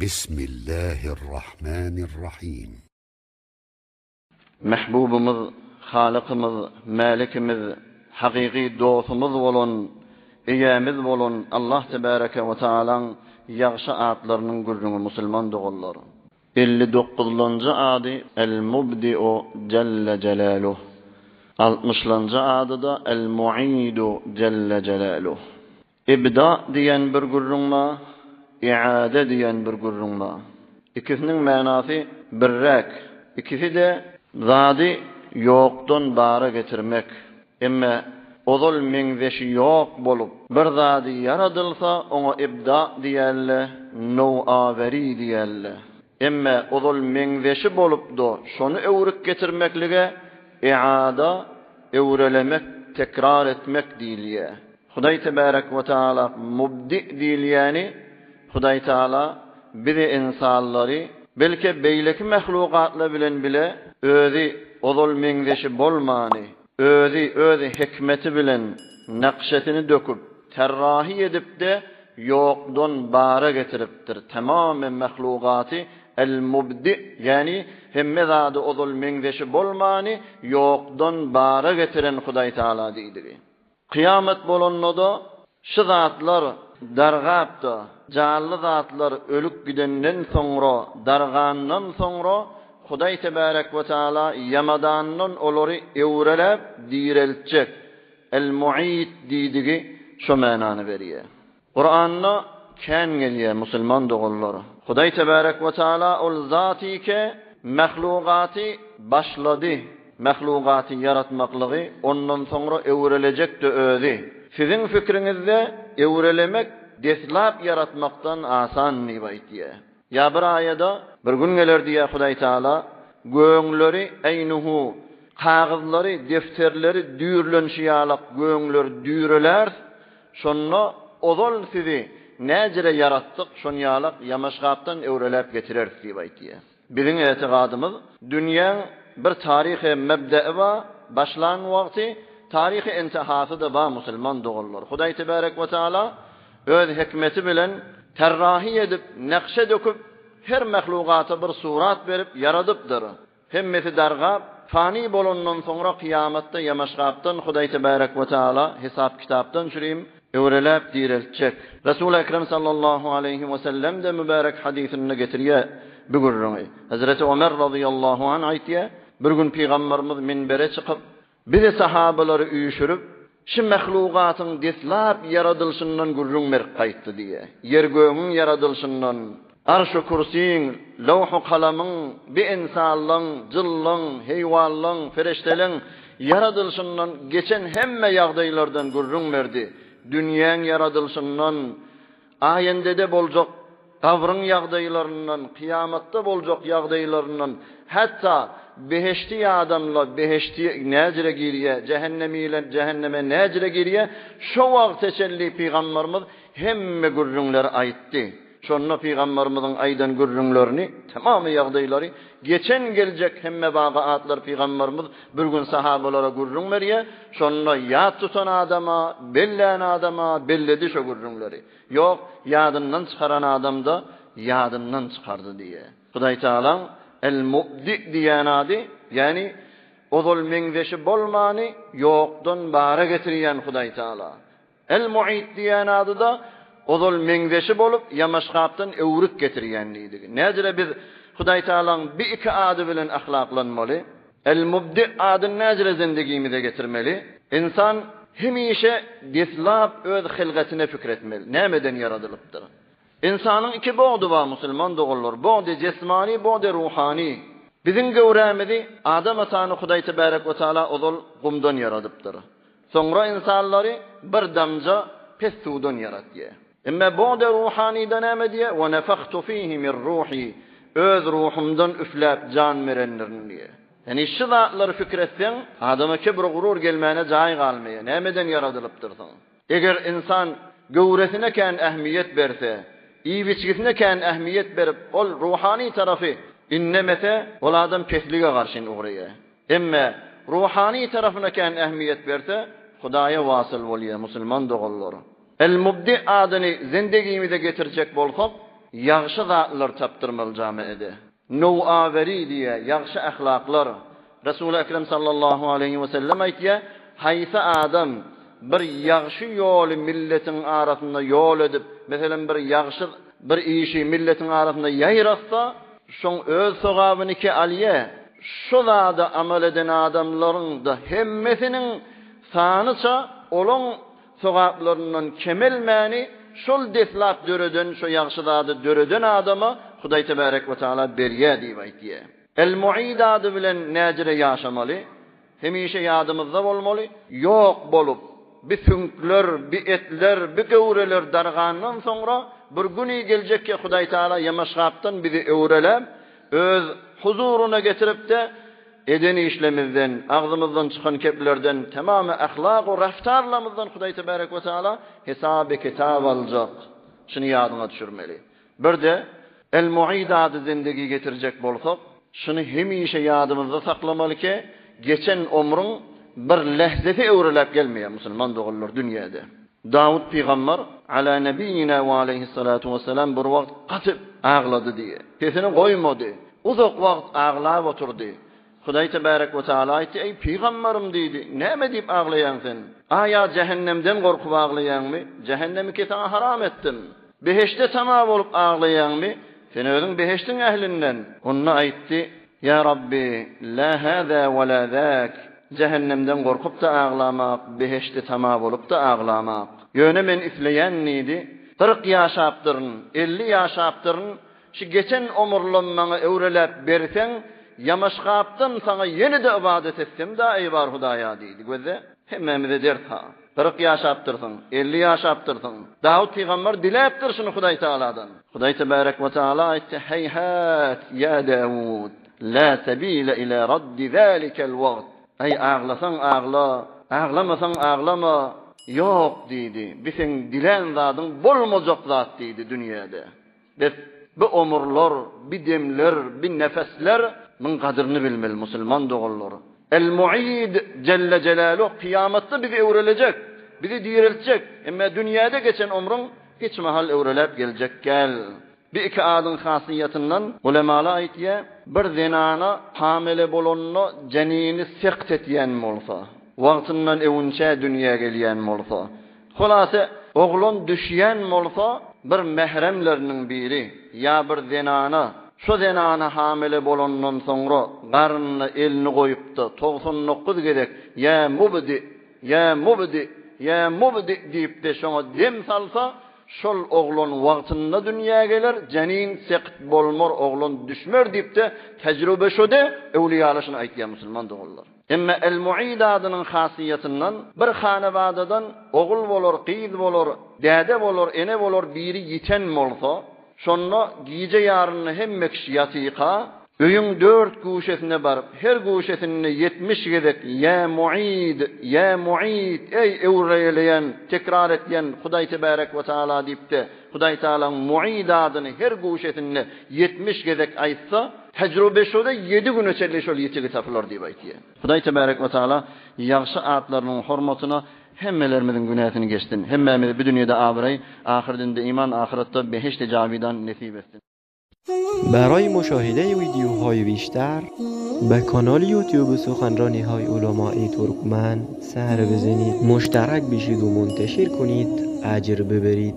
Bismillahirrahmanirrahim. Mähbubymyz, Halykymyz, Mälikimiz, hakyky dostumyz bolan, Eýämiz bolan Allah Tebäreke we Taalaň ýagşy atlarynyň gürrüňi musulman doganlar. 59-lanjy ady El-Mubdi'u Jelle Jelaluh. Altmyşlanjy ady-da El-Mu'idu Jelle Jelaluh. Ibda diýen bir gürrüň bar, i'ade diýen bir gürrüň bar. Ikisiniň manasy birräk. Ikisi-de zady ýokdan bara getirmek. Emme ozal meňzeşi ýok bolup, bir zady ýaradylsa, oňa ibda diýerler, nowaweri diýerler. Emme ozal meňzeşi bolupdy, şony öwrüp getirmeklige i'ada, öwrelemek, tekrar etmek diýilýär. Hudaý tebärek we taala Mubdi diýilýäni Hudaý taala bizi ynsanlary belke beýleki mehlukatlar bilen bile özi ozal meňzeşi bolmany özi öz hikmeti bilen nakşesini döküp terrahy edipde ýokdan bara getiripdir tamamy mehlugaty El Mubdi ýäni hemme zady ozal meňzeşi bolmany ýokdan bara getiren Hudaý taala diýdigi. Kyýamat bolanda-da şu zatlar dargap-da, janly zatlar ölüp gidenden soňra, dargandan soňra Hudaý tebärek we taala ýamadandan olary öwreläp direltjek. El-Mu'id diýdigi şo manany berýär. Kuranda kän gelýär musulman doganlar. Hudaý tebärek we taala ol zatyke mahlugaty başlady, mahlugaty ýaratmaklygy ondan soňra öwrelejekdi özi. Siziň pikriňizde öwrelemek deslap ýaratmakdan asan diýip aýtýar. Ýa bir aýada bir gün geler diýýär Hudaý taala göňleri eýnuhu kagyzlary defterleri düýrlenşi ýalak göňler düýrelärs Şonda ozal sizi näjire ýaratdyk, şonýalak ýamaşgapdan öwreläp getireris diýip aýtýar. Biziň etigadymyz, dünýäň bir taryhy mebdei bar, başlan wagty, taryhy intihasy-da bar musulman doganlar. Hudaý tebarek we taala öz hikmeti bilen terrahy edip, nakşe döküp, her mahlugata bir surat berip ýaradypdyr. Hemmesi dargap, pany bolandan soňra kyýamatda ýamaşgapdan Hudaý tebärek we taala hesap-kitapdan çürim öwreläp direltjek. Resul-i Ekrem sallallahu aleýhi we sellem-de mübärek hadysynda getirýär bu gürrüňi. Hezreti Omer razyýallahu anh aýtýar, Bir gün Pygamberimiz minbere çykyp, Bizi sahabalary üýşürip, şu mahlugatyň deslap ýaradylyşyndan gürrüň berip gaýtdy diýýär. Ýer-gögüň ýaradylyşyndan, Arş-u Kürsiň, Lowh-u Kalamyň, bi ynsanlaň, jynlaň, heýwanlaň, perişdeleň ýaradylyşyndan geçen hemme ýagdaýlardan gürrüň berdi. Dünýäň ýaradylyşyndan, Aýendede boljak gabryň ýagdaýlaryndan, kyýamatda boljak ýagdaýlaryndan, hatda behişdi adamlar behişdi näjire girýär, jähennemiler jähenneme näjire girýär, şo wagta çenli pygambarymyz hemme gürrüňleri aýtdy. Şonda pygambarymyzyň aýdan gürrüňlerini, tamamy ýagdaýlary, geçen geljek hemme waka-atlar pygambarymyz bir gün sahabalara gürrüň berýär, şonda ýat tutan adama, bellän adama belledi şo gürrüňleri. Ýok, ýadyndan çykaran adam-da ýadyndan çykardy diýýär. Hudaýtagalaň El-Mubdi diýýän ady, ýagny ozal meňzeşi bolmany ýokdan bara getirýän Hudaýtagala. El-Mu'id diýýän ady-da ozal meňzeşi bolup, ýamaşgapdan öwrüp getirýän diýdigi. Näjire biz Hudaýtagalaň bi iki ady bilen ahlaklanmaly? El-Mubdi adyny näjire zendigimize getirmeli? Ynsan hemişe deslap öz hylgatyna pikir etmeli, nämeden ýaradylypdyr? Ynsanyň iki bogdy bar musulman doganlar, bogdy jesmany, bogdy ruhany. Biziň göwrämizi Adam atany Hudaý tebärek we taala ozal gumdan ýaradypdyr. Soňra ynsanlary bir damja pes suwdan ýaratýar. Emme bogdy ruhanyda näme diýýär? Wa nefahtu fihi min ruhi, öz ruhumdan üfläp jan berendirin diýýär. Ýagny şu zatlary pikir etseň, adama kibr gurur gelmäne jaý galmaýar. Nämeden ýaradylypdyrsyň? Eger ynsan göwresine kän ähmiýet berse, iýip-içgisine kän ähmiýet berip, ol ruhany tarapy inlemese, ol adam peslige garşyn ugraýar. Emme ruhany tarapyna kän ähmiýet berse, Hudaýa wasyl bolýar, musulman doganlar. El-Mubdi adyny zendigimize getirjek bolsak. ýagşy zatlar tapdyrmaly jamiede. Nowaweri diýýär, ýagşy ahlaklar. Resuly Ekrem sallallahu aleýhi we sellem aýtýar, Haýsy adam bir ýagşy ýoly milletiň arasynda ýol edip, meselem bir ýagşy bir işi milletiň arasynda ýaýratsa, şoň öz sogabyny ki alýar, şo zada amal eden adamlaryň-da hemmesiniň sanyça olaň sogaplaryndan kemelmäni şol deslap döreden, şo ýagşy zady döreden adama Hudaý tebärek we taala berýär diýip aýtýar. El-Muid ady bilen näjire ýaşamaly? Hemişe ýadymyzda bolmaly, ýok bolup, bi süňkler, bi etler, bi göwreler dargandan soňra bir güni geljekki Hudaý Taala ýamaşgapdan bizi öwreläp, Öz huzuryna getirip-de, eden işlemizden, agzymyzdan çykan keplerden, tamamy ahlak we raftarlarymyzdan Hudaý Tebarek we Taala hesaby-kitap aljak. Şuny ýadyňa düşürmeli. Bir-de, El-Muid ady zindegi getirjek bolsak, şuny hemişe ýadymyzda saklamaly ki, geçen omrüň bir lähzesi öwreläp gelmeýär musulman doganlar dünýäde. Dawut pygamber, ala nebiýina we aleýhissalatu wessalam, bir wagt gaty aglady diýýär. Sesini goýmady. Uzak wagt aglap oturdy. Hudaý tebärek we taala aýtdy, Eý, pygamberym diýdi, näme diýip aglaýaň sen? Aýa jähennemden gorkup aglaýaňmy? Jähennemi ki saňa haram etdim. Behişde tama bolup aglaýaňmy? Sen özüň behişdiň ählinden. Onda aýtdy, Ýa Rabbi, la hâzâ we la zâk, jähennemden gorkup-da aglamak, behişde tama bolup-da aglamak. Ýöne men isleýän diýdi, 40 ýaşapdyryn, 50 ýaşapdyryn, Şu geçen omurlam maňa öwreläp berseň, ýamaşgapdan saňa ýene-de ybadat etsem-dä, eý bar Hudaýa diýdi. Gözle, hemmämize dert-ha. 40 ýaşapdyrsyň, 50 ýaşapdyrsyň. Dawut pygamber diläpdir şuny Hudaý Tagaladan. Hudaý tebärek we taala aýtdy, Heýhät, ýa Dawud, la sebile ila raddi zalikel wagt. Eý, aglasaň agla, aglamasaň aglama. Ýok diýdi, bi seň dilän zadyň bolmajak zat diýdi dünýäde. Bes, bi omurlar, bi demler, bi nefesler myň gadryny bilmeli musulman doganlar. El-Muid jelle jelaluh kyýamatda bizi öwrelejek, bizi direltjek, emme dünýäde geçen omruň hiç mahal öwreläp geljek gäl. Bi iki adyň hasyýetyndan ulemalar aýtýa, bir zenana hamile bolanda jenini sekt etýän bolsa, wagtyndan öwünçä dünýä gelýän bolsa, Hulasa, oglan düşýän bolsa, bir mähremleriniň biri ýa bir zenana, şo zenana hamile bolandan soňra garnyna elini goýup-da, 99 gezek Ýa Mubdi! Ýa Mubdi! Ýa Mubdi! diýip-de şoňa dem salsa, şol oglan wagtynda dünýä geler, jenin sekt bolmar, oglan düşmer diýip-de, tejrübe şo-de, öwlüýalar şuny aýtýar musulman doganlar. Emma El-Muid adynyň hasyýetyndan bir hanabadadan ogul bolar, gyz bolar, däde bolar, ene bolar biri ýiten bolsa, şonda gije ýarynda hemme kişi ýatyka, öýüň dört guşesine baryp, her guşesinde 70 gezek Ýa Muid, Ýa Muid, eý öwreleýän, tekrar etýän Hudaý Tebärek we Taala diýip-de, Hudaý Tagalaň Muid adyny her guşesinde 70 gezek aýtsa, Tejrube şoda ýedi güne çenli şol ýitigi tapylar diýip aýtýar. Hudaý Tebärek we Taala ýagşy atlarynyň hormatyna hemmelerimiziň günäsini geçsin. Hemmämize bu dünýede abraý, ahyrdinde iman, ahyretde behişdi jawidan nesip etsin. برای مشاهده ویدیوهای بیشتر به کانال یوتیوب سخنرانی های علمای ترکمن سر بزنید مشترک بشید و منتشر کنید اجر ببرید.